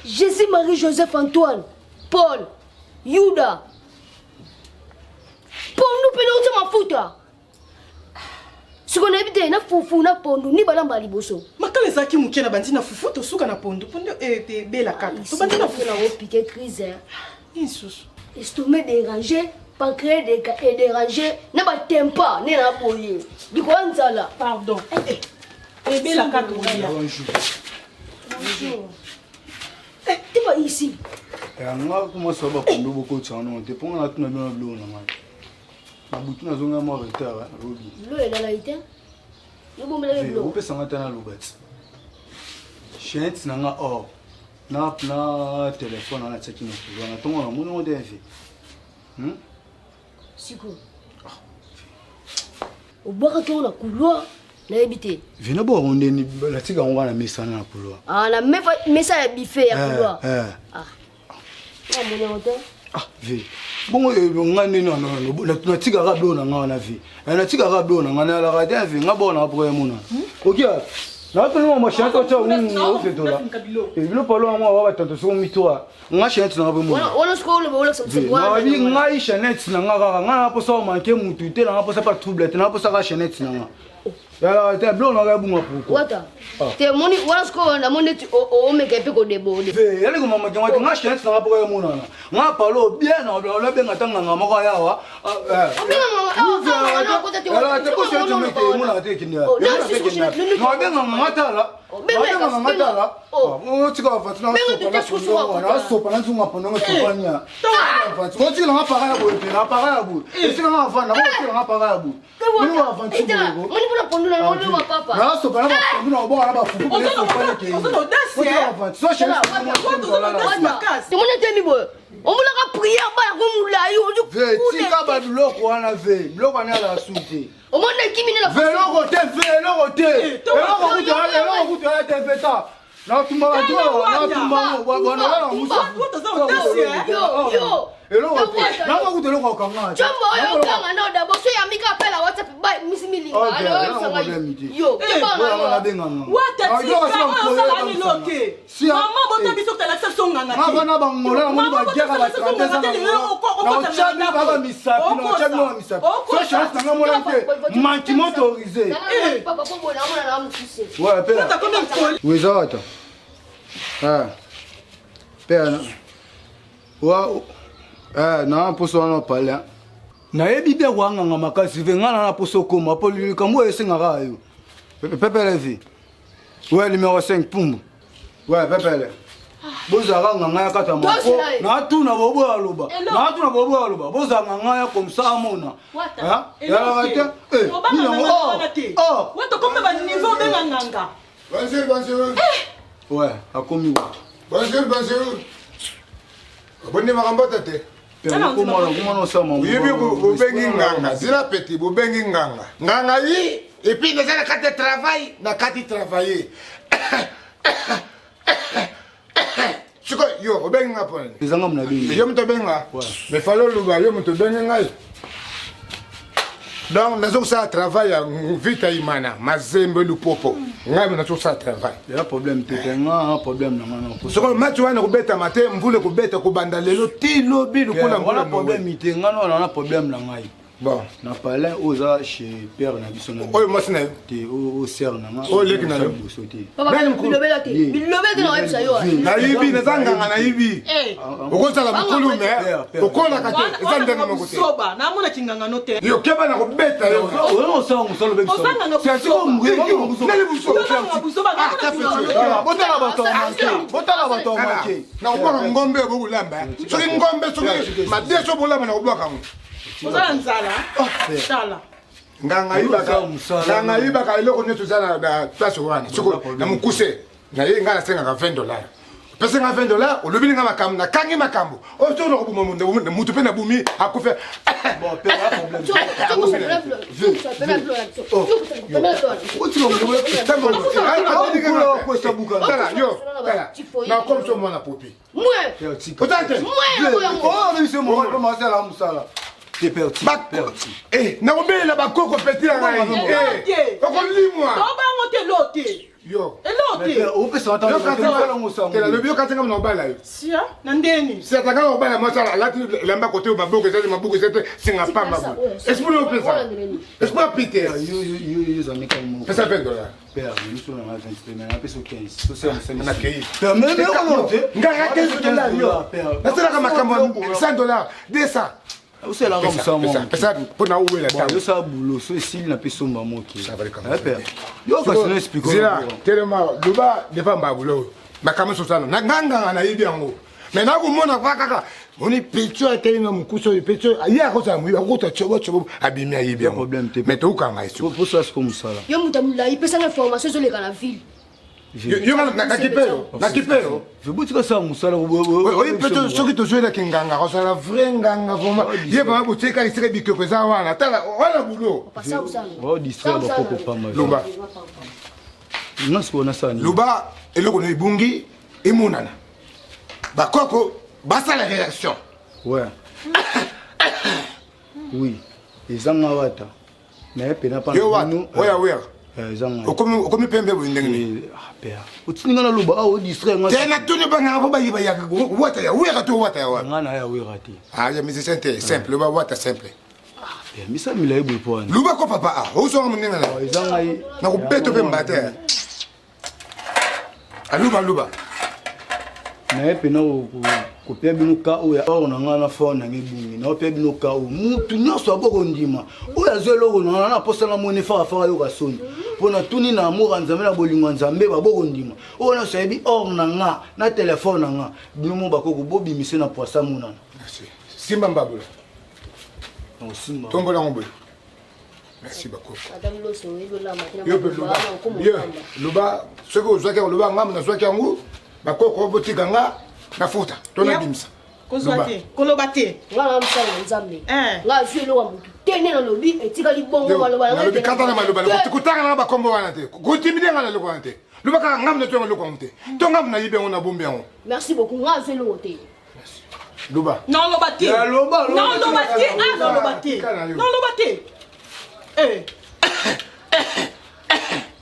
Jésus, Marie, Joseph, Antoine, Paul, Yuda. Pondu mpe nauti mafuta. Sikoyo nayebi te na fufu na pondu ni balamba ya liboso. Makala ezalaki moke na bandi na fufu tosuka na pondu pondu ebela kaka. Tobandi na fufu. Na opike crise. Hein. Nini susu? Estomac dérangé, pancréas est dérangé, na ba tempa ne na boye. Likolo ya nzala. Pardon. Eh, eh. Ebela kaka olia. Bonjour. Bonjour. Eh, tu vas ici. Nga kuma so bakondo bokotisa wana te mpo nga natuna bino biloko na ngai na butu nazonga mwa retard lobi bilo elalaki te yobombelaki biloko opesa nga ta naloba ti chaîne na nga or na na telefone wana natiaki na couloir na ntongo namoni yango te mve Sikoyo obwakaki yango na couloir nayebi te. Vina bwaka yango ndeni natika yango kaka na mesa wana na couloir. Ah na mesa ya buffet ya couloir. Ah. Namoni yango te. Ah ve bongo ngai ndeni natikaka biloko na ngai wana ve natikaka biloko na ngai nayalaka te ve ngai bwaka na po emonana okia nakatolima mashante otya ofetola bilo palo yango awa batanto soko mitua nga chaînette na nga mpe monanabi ngai chaînette na nga kaka ngai na mposa omanke mutu te na nga mposa pa trouble te na nga mposa kaka chaînette na nga yalaka te biloko na nga ebunga pourquoi wata te moni wana sikoyo namoni neti omeka mpe kodeborde yali komama kenga te nga chaînette na nga mpoka emonana nga palo bien nabenga ata nganga moko ayawa yalaka te mpo chaînette emonaka te ekende nabenga nganga tala Babenga nga tala. Otika bavati na sopa na sopa na nzunga mpo ndenge sopani ya. Otika nga para ya boye pe na para ya boye. Esika nga avanda otika nga para ya boye. Bino bavati boye ko. Moni pona pondu na ngolo wa papa. Na sopa na bapondu na oboka na bafufu pe sopani ekei. Otika bavati. So chez Tomoni te mi boye. Omonaka prière ba yango molayi. Tika ba biloko wana ve. Biloko wana ya la su te. Omoni ekimi nde na Veloko te veloko te eloko kutu eloko kutu ya te veta natumba bato natumba bana musa eloko te nanga kutu eloko okanga Chombo oyo okanga no d'abord so yambi ka appel à WhatsApp ba misi milinga alors oyebisa ngai yo nabenganga Wata tika osala lelo te. Mama bota biso talakisa biso nganga te. Bana bangola na moni bagera ba 32 ans na na baba misapi na otya bino misapi. So chance na nga mona te manquement autorisé. Papa ko bona mona na mukuse. Ouais, pela. Oui, ça va toi. Ah. Pela. Wa eh na mposo wana opale. Nayebi bien koanganga makasi ve nga na na mposo okoma po likambo oyo esengaka yo. Pepele vi. Ouais, numéro 5, Pumbu. Ouais, pepele. bozalaka nganga ya kata moko natuna bobo aloba natuna bobo aloba bozala nganga ya comme ça amona yalaka te Bonjour, bonjour. Ouais, akomi wapi? Bonjour, bonjour. Oboni makambo te. Oyebi bobengi nganga zela peti bobengi nganga nganga yi epuis naza na kati ya travail na kati travaille sikoyo yo obengi nga mpona ezanga mona bengi yo moto obenga mais fale oloba yo moto obengi ngai Donc nazo kosala travail ya Vita Imana Mazembe Lupopo ngai nazo kosala travail ya problème te te nga problème na nga na soko match wana kobetama te mvula ekobeta kobanda lelo ti lobi lokola mvula problème te nga na problème na ngai Bon. Na palin oyo oza chez père na biso na oyo mwasi na yo te oyo sœur na nga oyo leki na yo liboso te bilobela te bilobela te na oyebisa yo nayibi naza nganga nayibi okozala mokolo me okolaka te eza ndenge moko te namona kingangano te yo keba na kobeta yo botala bato ya manke botala bato ya manke nakobwaka ngombe oyo bokolamba soki ngombe soki madeso bolamba nakobwaka yango oza na nzala tala nganga ayibaka eloko nyonso eza na place wana soko na mokuse na ye ngai nasengaka 20 dollar opesi nga 20 dollar olobeli nga makambo nakangi makambo oyo soki nakoboma motu mpe nabumi akufi yo nakomisa mwana popi nakobelela bakoko peti na ngai okolimwa obango te lo te. Yo. Eloko te. Opesa ata te nalobi yo kati nga na obala yo. Sia na ndeni. Sia tanga na obala mwasi alati elamba kote oyo maboko eza te maboko eza te singa pamba boye. Esprit oyo opesa. Esprit ya pite. Yo yo yo yo zameka mo. Pesa 20 dollars. Père, miso na nga 20 mais napesa 15. Tosala mosala. Nakei. Père, mais mais oyo te. Nga nga 15 dollars yo. Nasalaka makambo ya 100 dollars, 200. osalaka mosala moko pesa mpo na owela ntango yosala bulo so esili na pesa omba moke yo kasi no explique zela telema loba defa mbabulo oyo makambo sosala na nganganga nayebi yango me nakomona kwa kaka moni petio atelemi na mokusi oyo petio ye akozala moyibi akokota cobo cobo abimi ayebi yango me tokokanga ye sikoposo asiko mosala yo moto ya molai pesanga information ezoleka na ville yo nakipe yo nakipe yo botika sala mosala oyi mpe soki tozwelaki nganga kozala vrai nganga vraimen ye vraimen botiekaki esika bikeko eza wana tala wana bulo distraire bakoko pamba loba nga sikoyo nasala nini loba eloko na ebungi emonana bakoko basala réaction ouais oui eza nga wata naye pena pa yo wata oya oya eh, eza ngai okomi okomi pembe boye ndenge nini eh, ah père otindi nga naloba awa odistrait nga te natuni bangaka mpo bayiba ya wata ya wera to wata ya wapi nga na ya wera te ah ya musicien te simple loba wata simple ah père misala milayi boye mpo wana luba ko papa ah ozonga moninga na ah, eza ngai nakobeto mpe mbate aluba aluba naye mpena kopia bino ka oyo or na ngai na for na ngai ebungi naopia bino ka oyo mutu nyonso abokondima oyo azwa eloko na ngai na mposa namoni farafara yoka soni mpo natuni na amour ya nzambe na bolingo ya nzambe babokondima oyo nyonso ayebi or na nga na telefone na nga bino mo bakoko bobimise na poisa monana simba mbabula tombola yango boye merci bakoko yo mpe loba yo loba soki ozwaki yango loba ngambo nazwaki yango bakoko botika nga nafuta to nabimisa kozwa te koloba te nga na mosala na nzambe eh. nga azwi eloko ya motu te nde nalobi etikali bongo maloba nalobi kata na maloba kotanga nanga bakombo wana te kotimide nga na eloko wana te loba kaka ngambo nazwi yango eloko yango te to ngambo nayibi yango nabombi yango merci beaucoup nga azwi eloko te Loba. Non, loba te. Loba, Non, loba te. Ah, non, loba te. Non, loba te. Eh.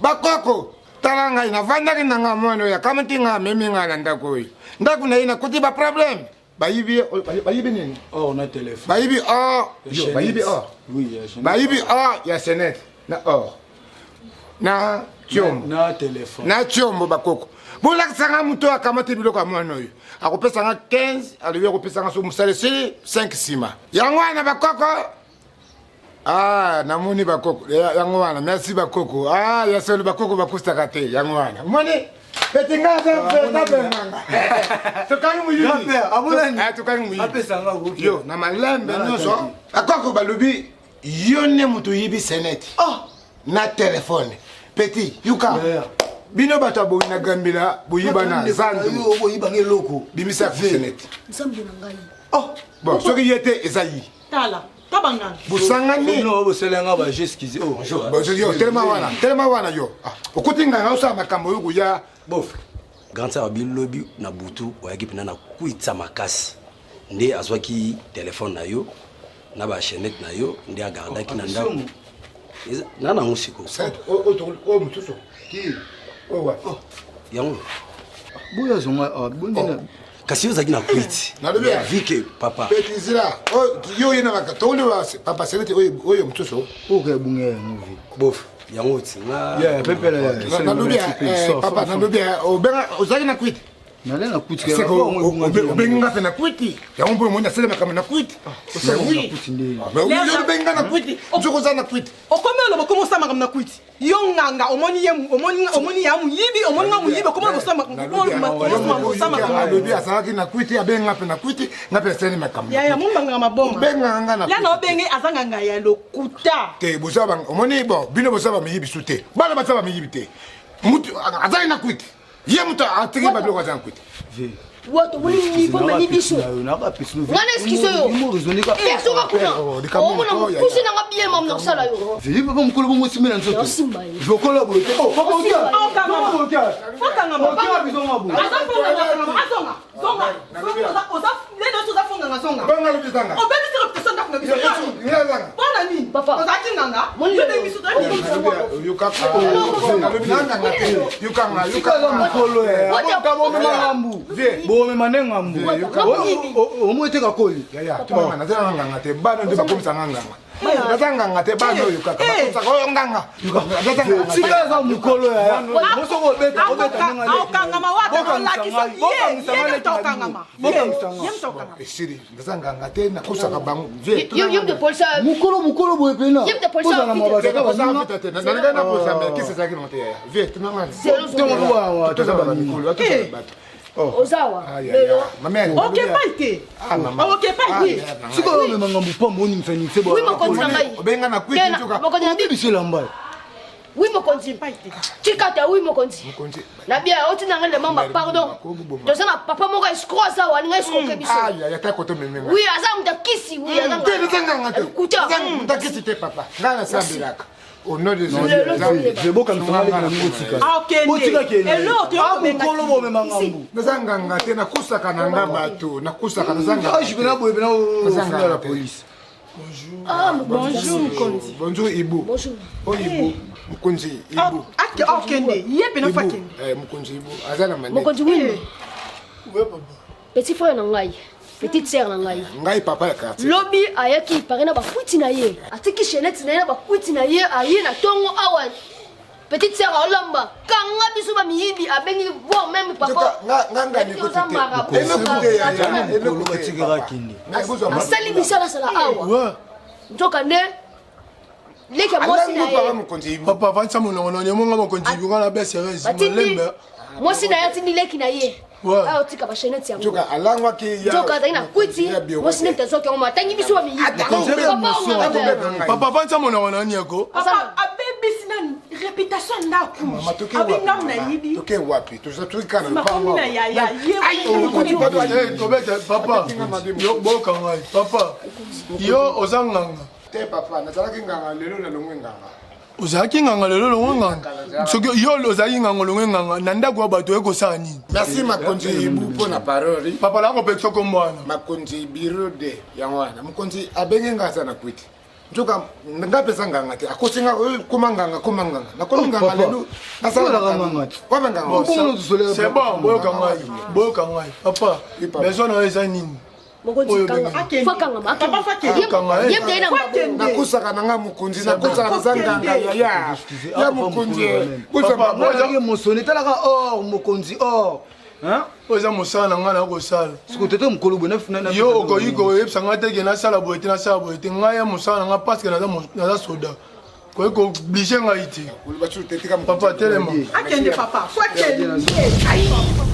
Bakoko, tala ngai navandaki na ngai mwana oyo akamati ngai amemi ngai na ndako oyo ndako na ye nakuti baproblème bayibi bayibi nini or na telefone bayibi or bayibi or bayibi or ya senete na or na tiombo na telefone na tiombo bakoko bolakisa nga moto oyo akamati biloko ya mwana oyo akopesa nga 15 alobi akopesa nga so mosala esili 5 nsima yango wana bakoko ah namoni bakoko yango wana merci bakoko ah ya solo bakoko bakosaka te yango wana omoni pete nga aza véritable nganga tokangi moyibi tokangi moyibi yo na malembe nyonso bakoko balobi yo nde moto oyibi senete oh. na telefone petit yuka yeah. bino bato ya boyi na gambela boyiba na zandu boyibanga eloko bimisa senete nzambe na ngai oh. bon soki ye te eza ye tala tabangana bosangani bosalanga bajeskize oh, telema wana telema wana yo ah, okuti nganga osala makambo oyo koya bof grand sœur bilobi na butu oyaki mpena na kwitsa makasi nde azwaki telefone na yo na ba chaînette na yo nde agardaki na ndako na nango sikoyo oyo mosusu oyo yango boyo azonga ah, oh. kasi yo ozalaki na kwiti vike papa petizila yo oye na tokoli papa selete oyo mosusu oyo kayabunga yango vi bof yango ti nalobi eh, papa nalobi eh, obenga ozalaki na kwiti nale na kuti obengi nga mpe na kwiti yango mpo omoni asala makambo na kwiti obengi nga na kwiti nzoki oza na kwiti okomi oloba okomi osala makambo na kwiti yo nganga omoni ye omoni ya moyibi omoni nga moyibi okomi alobi azalaki na kwiti abengi nga mpe na kwiti nga mpe asali makambo yaya mombangaka maboma obengaka nga na ya na obenge aza nganga ya lokuta te boza omoni bon bino boza bamiyibi su te bana baza bamiyibi te mutu azali na kwiti ye moto atiki babiloko aza na kwiti wato omoni niveau memi biso nga na eskise yo esoka kuna omona mokusi nanga bien mamu na kosala yo veli papa mokolo bongo osimbi na nzoto vokola boye te obebisi reputation ndako na biso mpona nini ozalaki nganga nganga yo bengi biso Tika mokolo bomema ngambu bomema nde ngambu omoi te kakoli naza na nganga te bana nde bakomisa nga nganga naza nganga te bana oyo kaka bakomisaka oyo nganga tika aza mokolo yaya mosoko obeta obetaokangama wataolakisa ye tokangama bokangisa esili naza nganga te nakosaka bango mokolo mokolo boye pena ozala mabasaka nakosa me kisi ezalaki nango te yaya vie tunanganitoza bato ozawa lelo okepai te okepai te sikoyo omema ngambo pamba oningisa ningise obenga na kwitiobebisa elamba. Oui, mokonzi, tika te. Oui, mokonzi, na bien otinda ngai lemamba. Pardon, toza na papa moko escroc, aza wa alinga escroquer biso. Oui, aza moto akisi. Oui, aza moto akisi te. Papa, ngai nasambelaka au nom de Jésus. Bokanisa ngai na botika. Botika kende mokolo bomema ngambu. Naza nganga te, nakusaka na nga bato, nakusaka, naza nganga. Age pena boye pena ofunga la police. Bonjour. Ah, bonjour mokonzi. Bonjour Ibu. Bonjour. Oh Ibu. Mokonzi Ibu. Akende ye pena fa kende. Mokonzi Ibu aza na manete. Mokonzi Wimbi. Petit frère na ngai, petite sœur na ngai. Ngai papa ya quartier. Lobi ayaki pare na bakwiti na ye, atiki chaînette na ye na bakwiti na ye, aye na ntongo awa. Petite sœur aolamba, kanga biso bamiyibi, abengi voir même papa. Asali misala asala awa, nzoka nde leki ya mwasi na ye. Papa, avandisa monoko na nyemonga. Mokonzi Ibu, nga na beserese malembe. Mwasi na ye atindi leki na ye ayo otika bachaînette yango. Alangwaki. Nzoka azalaki na kwiti. Mwasi nde azwaki yango, atangi biso bamiyibi. Papa, avandisa monoko na nieko. Papa abebisi nani réputation ya ndako, abengamu nayibi. Toke wapi? Tozikana. Makomi na yaya. Tobeta papa, yo boka ngai. Papa, yo oza nganga? Te papa, nazalaki nganga, lelo nalongwe nganga. Ozalaki nganga, lelo olongwe nganga. Soki yo ozalaki nganga, olongwe nganga, na ndako ya bato oye kosala nini? Merci makonzi Ibu mpo na parole. Papa, nakopekisa kombo wana. Makonzi biro de yango wana. Mokonzi abenge nga aza na kwiti, nzoka nga mpeza nganga te. Akosi nga oyo koma nganga, koma nganga, nakomi nganga lelo. Nasalawaba nganga. C'est bon, boyoka ngai, boyoka ngai. Papa, besoin na yo eza nini? Mokonzi, fakangama. Nakusaka na nga mokonzi, nakusaka, naza nganga yaya ya mokonzi. Ozalaki mosoni, talaka or mokonzi or. Oyo eza mosala na ngai, na kosala. Siko tete mokolo boye. Yo okoki koyebisa ngai te ke nasala boye te, nasala boye te. Ngai ya mosala na ngai, parce que naza soda, koki koobliger ngai te. Papa, telema. Akende papa, fo akende.